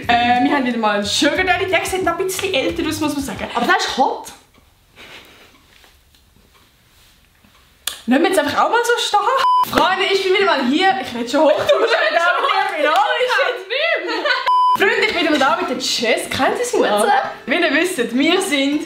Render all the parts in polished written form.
Wir haben wieder mal einen Sugar Daddy. Der sieht noch ein bisschen älter aus, muss man sagen. Aber der ist hot. Lassen wir jetzt einfach auch mal so stehen. Freunde, ich bin wieder mal hier. Ich rede schon hoch. Freunde, ich bin wieder mal da mit der Jess. Kennt ihr sie noch? Wie ihr wisst, wir sind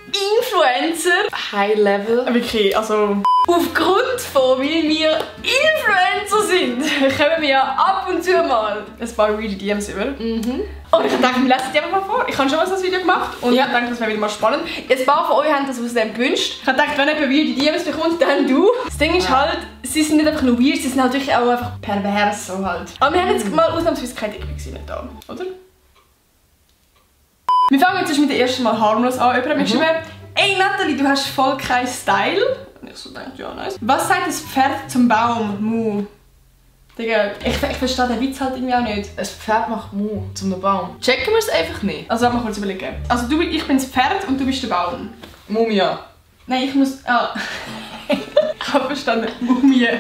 Influencer. High Level. Wirklich, also aufgrund von wie wir Influencer sind, kommen wir ab und zu mal ein paar Real DMs über. Und ich dachte, wir lesen die einfach mal vor. Ich habe schon mal so ein Video gemacht und ich dachte, das wäre wieder mal spannend. Ein paar von euch haben das aus dem gewünscht. Ich habe gedacht, wenn jemand weirde DMs bekommt, dann du. Das Ding ist halt, sie sind nicht einfach nur weird, sie sind natürlich auch einfach pervers so halt. Aber wir haben jetzt mal ausnahmsweise keine Dickpics da, oder? Wir fangen jetzt mit der ersten Mal harmlos an. Jemand hat mir geschrieben, ey Nathalie, du hast voll keinen Style. Und ich so dachte, ja nice. Was sagt das Pferd zum Baum? Mu. Digga, ich verstehe den Witz halt irgendwie auch nicht. Ein Pferd macht Mu zum Baum. Checken wir es einfach nicht. Also mal kurz überlegen. Also ich bin das Pferd und du bist der Baum. Mumia. Nein, ich muss... Ah. Ich habe verstanden. Mumie.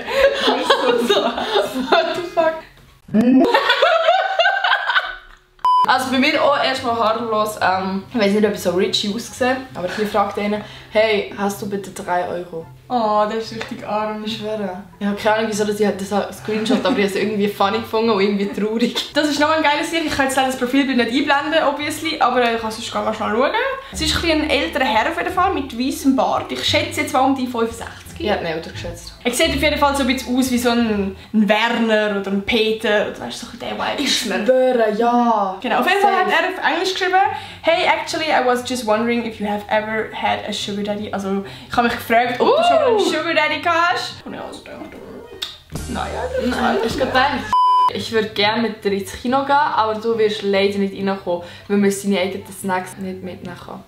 What the fuck? Also bei mir auch erstmal harmlos, ich weiß nicht, ob ich so rich aussehe, aber ich frage einen, hey, hast du bitte 3 Euro? Oh, der ist richtig arm. Ich schwöre. Ich habe keine Ahnung, wieso das Screenshot, aber ich habe es irgendwie funny gefunden und irgendwie traurig. Das ist noch ein geiles Sicht. Ich kann jetzt leider das Profilbild nicht einblenden, obviously, aber ich kann sonst mal schnell schauen. Es ist ein älterer Herr auf jeden Fall mit weißem Bart. Ich schätze jetzt mal um die 65. Ich hätte ihn älter geschätzt. Er sieht auf jeden Fall so ein bisschen aus wie so ein Werner oder ein Peter oder weißt du, so der Vibe. Ich schwöre, ja. Genau, auf jeden Fall hat er auf Englisch geschrieben, hey, actually, I was just wondering if you have ever had a sugar daddy. Also, ich habe mich gefragt, ob du schon mal einen Sugar Daddy hast. Und ich habe also gedacht, Nein, ich gedacht, ich würde gerne mit dir ins Kino gehen, aber du wirst leider nicht reinkommen, weil wir seine eigenen Snacks nicht mitnehmen können.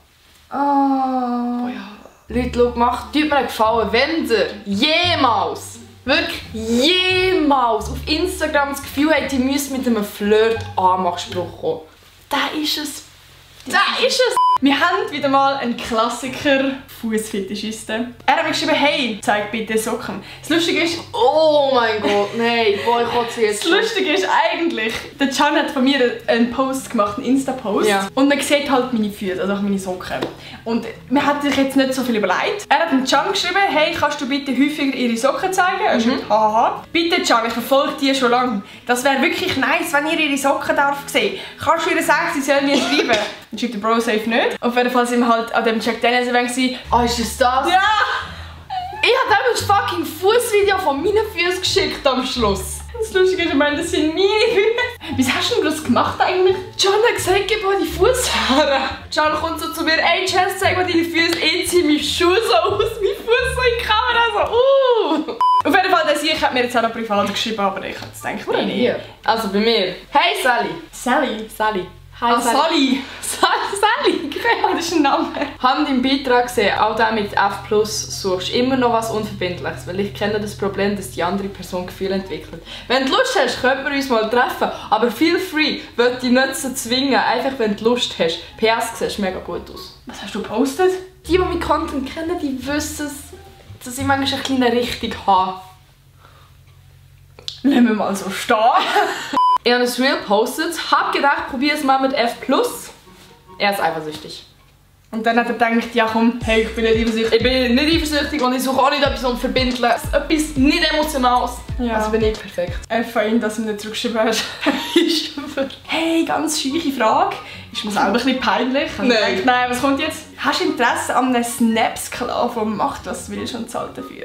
Oh ja. Leute, schau, macht mir einen Gefallen, wenn ihr jemals, wirklich jemals auf Instagram das Gefühl habt, ihr müsst mit einem Flirt-Anmachspruch kommen. Da ist es. Da ist es. Wir haben wieder mal einen Klassiker Fußfetischisten. Er hat mir geschrieben, hey, zeig bitte Socken. Das Lustige ist... Oh mein Gott, nein, boah, ich kotze jetzt. Das Lustige ist eigentlich, der Can hat von mir einen Post gemacht, einen Insta-Post. Ja. Und man sieht halt meine Füße, also auch meine Socken. Und man hat sich jetzt nicht so viel überlegt. Er hat dem Can geschrieben, hey, kannst du bitte häufiger ihre Socken zeigen? Er schreibt, haha. Bitte Can, ich verfolge die schon lange. Das wäre wirklich nice, wenn ihr ihre Socken sehen darf. Kannst du ihr sagen, sie soll mir schreiben? Dann schreibt der Bro safe nicht. Auf jeden Fall sind wir halt an dem Jack Daniels Event. Ah, ist es das? Ja! Ich habe ihm ein fucking Fußvideo von meinen Füßen geschickt am Schluss. Das Lustige ist, ich meine, das sind meine Füße. Wie hast du das gemacht eigentlich? John hat gesagt, gib mal die Fußhaare. John kommt so zu mir, ey Jess, zeig mal deine Füße. Ich ziehe meine Schuhe so aus, meine Füße so in die Kamera, so Auf jeden Fall, der Sieg hat mir jetzt auch noch privat geschrieben, aber ich habe es gedacht, nee. Also bei mir. Hey Sally. Sally. Hi Sally. Sally, das ist ein Name. Haben deinen Beitrag gesehen, auch der mit F+ suchst immer noch was Unverbindliches, weil ich kenne das Problem, dass die andere Person Gefühle entwickelt. Wenn du Lust hast, können wir uns mal treffen, aber feel free, will dich nicht so zwingen, einfach wenn du Lust hast. PS, siehst mega gut aus. Was hast du gepostet? Die meinen Content kennen, die wissen es, dass ich manchmal eine kleine Richtung habe. Lassen wir mal so stehen. Ich habe ein Reel gepostet, hab gedacht, probier es mal mit F+. Er ist eifersüchtig. Und dann hat er gedacht, ja komm, hey, ich bin nicht eifersüchtig. Ich bin nicht eifersüchtig und ich suche auch nicht etwas Unverbindliches, etwas nicht Emotionales. Ja. Also bin ich perfekt. Fein, dass du nicht zurückgeschrieben hast. Hey, ganz scheuche Frage. Ist mir selber ein bisschen peinlich. Nein. Nein, was kommt jetzt? Hast du Interesse an einem Snap-Sklaven, der macht, was du willst und zahlt dafür?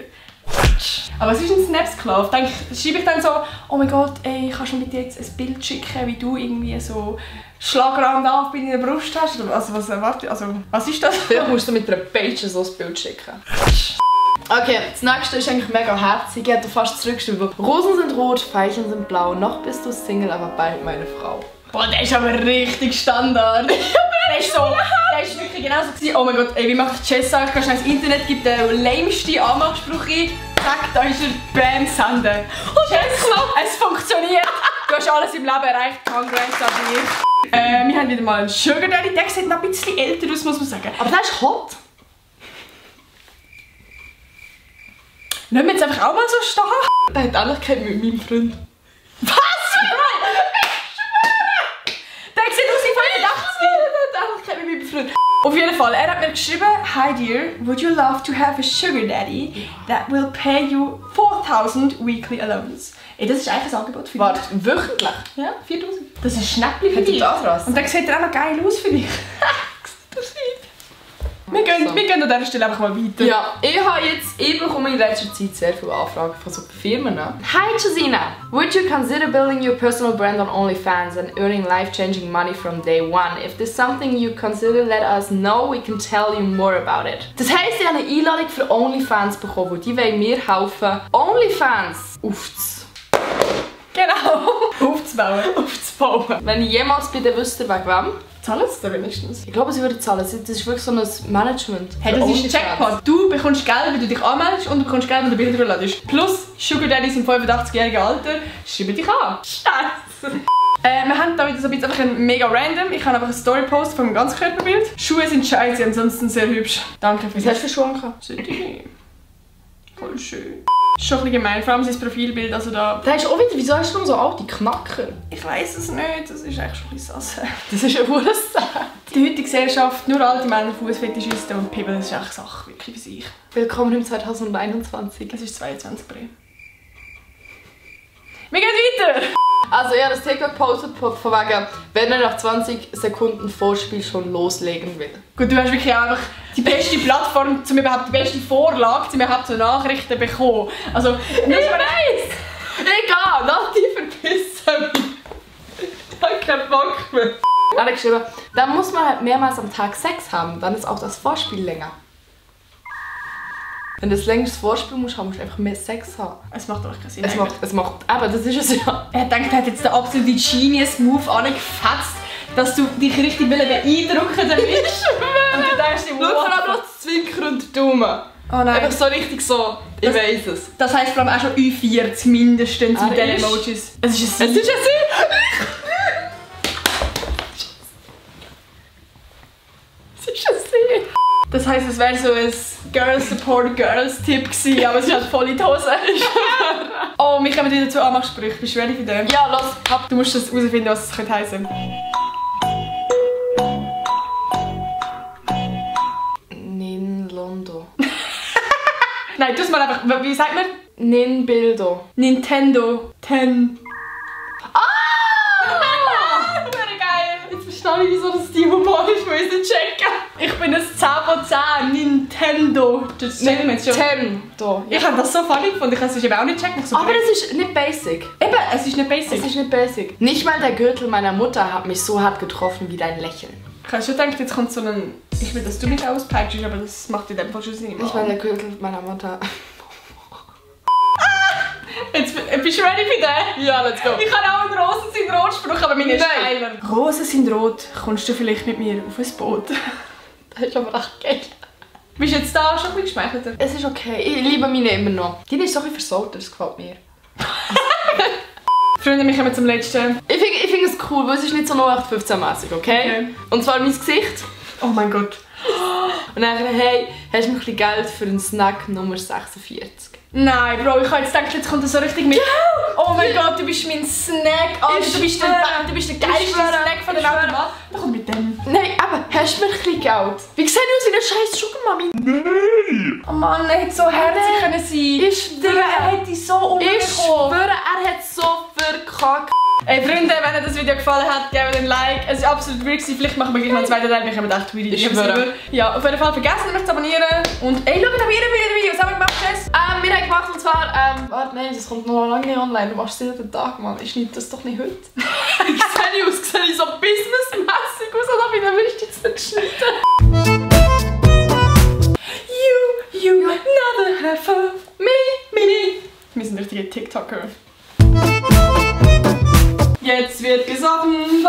Aber was ist ein Snap-Sklave? Schreibe ich dann so, oh mein Gott, ey, kannst du mir bitte jetzt ein Bild schicken, wie du irgendwie so Schlagrand auf bei deiner Brust hast? Also was ist das? Vielleicht musst du mit einer Page so ein Bild schicken. Okay, das nächste ist eigentlich mega herzig. Ich hätte fast zurückgeschrieben. Rosen sind rot, Veilchen sind blau. Noch bist du Single, aber bald meine Frau. Boah, der ist aber richtig Standard. Der ist wirklich genauso gewesen. Oh mein Gott, ey, wie macht Jess eigentlich? Kannst du ins Internet, gibt den lameste Anmachspruch ein. Zack, da ist er, bam, senden. Jess, es funktioniert. Du hast alles im Leben erreicht. Congrats an dich. Wir haben wieder mal einen Sugar Daddy. Der sieht noch ein bisschen älter aus, muss man sagen. Aber der ist hot. Lassen wir jetzt einfach auch mal so stehen. Der hat Ähnlichkeit mit meinem Freund. Was? Der Auf jeden Fall, er hat mir geschrieben, Hi dear, would you love to have a sugar daddy that will pay you 4.000 weekly allowance? Ey, das ist eigentlich ein Angebot für dich. Warte, wöchentlich? Ja, 4.000. Das ist Schnäppli für dich. Und dann sieht er auch noch geil aus für dich. Wir gehen an dieser Stelle einfach mal weiter. Ja, ich bekomme in letzter Zeit sehr viele Anfragen von so Firmen. Hi Josina, would you consider building your personal brand on OnlyFans and earning life-changing money from day one? If this is something you consider, let us know, we can tell you more about it. Das heisst, ich habe eine Einladung für OnlyFans bekommen, wo die wollen mir helfen, OnlyFans aufzubauen. Wenn ich jemals bei den wüsste, wegen wem? Zahlen sie da wenigstens? Ich glaube, sie würden zahlen. Das ist wirklich so ein Management. Hey, das ist ein Jackpot. Du bekommst Geld, wenn du dich anmeldest und du bekommst Geld, wenn du Bilder ladest. Plus, Sugar Daddies im 85-jährigen Alter schreiben dich an. Scheiße. Wir haben da wieder so ein bisschen einfach ein mega random. Ich habe einfach eine Story-Post von meinem Ganzkörperbild. Schuhe sind scheiße, ansonsten sehr hübsch. Danke für das. Was hast du für Schuhe gehabt? Voll schön. Schon ein bisschen gemein, vor allem sein Profilbild, also da... Da hast du auch wieder, wieso hast du nur so alte Knacker? Ich weiss es nicht, das ist eigentlich schon ein bisschen sass. Das ist ein Wurst. Die heutige Gesellschaft, nur alte Männer, Fußfetischisten und Pimmel, das ist eigentlich eine Sache, wirklich für sich. Willkommen im 2021. Es ist 22 Bre. Wir gehen weiter! Also ich habe das TikTok gepostet von wegen, wenn er nach 20 Sekunden Vorspiel schon loslegen will. Gut, du hast wirklich einfach die beste Plattform, um überhaupt die beste Vorlage, um überhaupt so Nachrichten zu bekommen. Also, ich weiss! Egal, lass dich verpissen! Ich habe keinen Bock mehr. Er hat geschrieben, dann muss man halt mehrmals am Tag Sex haben, dann ist auch das Vorspiel länger. Wenn du das längste Vorspiel musst haben, musst du einfach mehr Sex haben. Es macht einfach keinen Sinn. Es macht, aber das ist es ja. Er denkt, er hat jetzt den absoluten Genius-Move angefetzt, dass du dich richtig beeindrucken willst. Und du denkst dir, wow. Schau vor allem noch das Zwinker und der Daumen. Oh nein. Einfach so richtig so, ich weiss es. Das heisst vor allem auch schon U40 mindestens mit diesen Emojis. Es ist ein Sie. Es ist ein Sie! Es ist ein Sie! Das heisst, es wäre so ein Girls Support Girls Tipp gewesen, aber es ist halt voll in die Hose. Oh, wir kommen wieder zu Anmachsprüchen. Bist du ready für den? Ja, los! Du musst das herausfinden, was es heißen könnte. Ninlondo. Nein, tu es mal einfach. Wie sagt man? Ninbildo. Nintendo. Geil! Wieso das die Humor ist, weil ich es nicht checken. Ich bin ein 10 von 10. Nintendo. Das checken wir jetzt schon. Nintendo. Ich habe das so funny gefunden. Ich kann es eben auch nicht checken. So aber es ist nicht basic. Eben, es ist nicht basic. Es ist nicht basic. Nicht mal der Gürtel meiner Mutter hat mich so hart getroffen wie dein Lächeln. Ich habe schon gedacht, jetzt kommt so ein... Ich will, dass du mich auspeitschst, aber das macht in dem Fall schon Sinn. Nicht mal der Gürtel meiner Mutter... Jetzt bist du ready für den? Ja, let's go. Ich habe auch einen Rosen sind rot Spruch, aber meine ist geiler. Rosen sind rot, kommst du vielleicht mit mir auf ein Boot? Das ist aber echt geil. Bist du jetzt da schon ein bisschen geschmeichelter? Es ist okay, ich liebe meine immer noch. Die ist so ein bisschen versaut, das gefällt mir. Freunde, wir kommen zum letzten. Ich finde es cool, weil es ist nicht so 0815-mäßig, okay? Und zwar mein Gesicht. Oh mein Gott. Und dann, hey, hast du noch ein bisschen Geld für einen Snack Nummer 46? Nein, Bro, ich habe jetzt gedacht, jetzt kommt er so richtig mit. Oh mein Gott, du bist mein Snack. Oh, du bist der geilste Snack von der Welt. Da kommt mit dem. Nein, aber hast du mir ein bisschen Geld? Wie sieht aus wie eine scheiß Sugar-Mami? Nein! Oh Mann, er hätte so herzig können sein. Ich schwöre, er hätte so umgekommen. Ich schwöre, er hat so verkackt. Ey Freunde, wenn euch das Video gefallen hat, gebt ein Like. Es ist absolut weird gewesen. Vielleicht machen wir gleich noch einen zweiten Teil. Wir kommen echt weird. Ich schwöre. Ja, auf jeden Fall vergessen nicht zu abonnieren. Und ey, schaut auch wieder Video. Was haben wir gemacht, Jess? Wir haben gemacht und zwar, warte, nein, das kommt noch lange nicht online. Du machst es jeden Tag, Mann. Ich schneide das doch nicht heute. Sehe ich so businessmäßig aus, als ob ich dann wüsste, jetzt nicht schneiden. You, another half of me. Wir sind richtige TikToker. Jetzt wird gesoffen.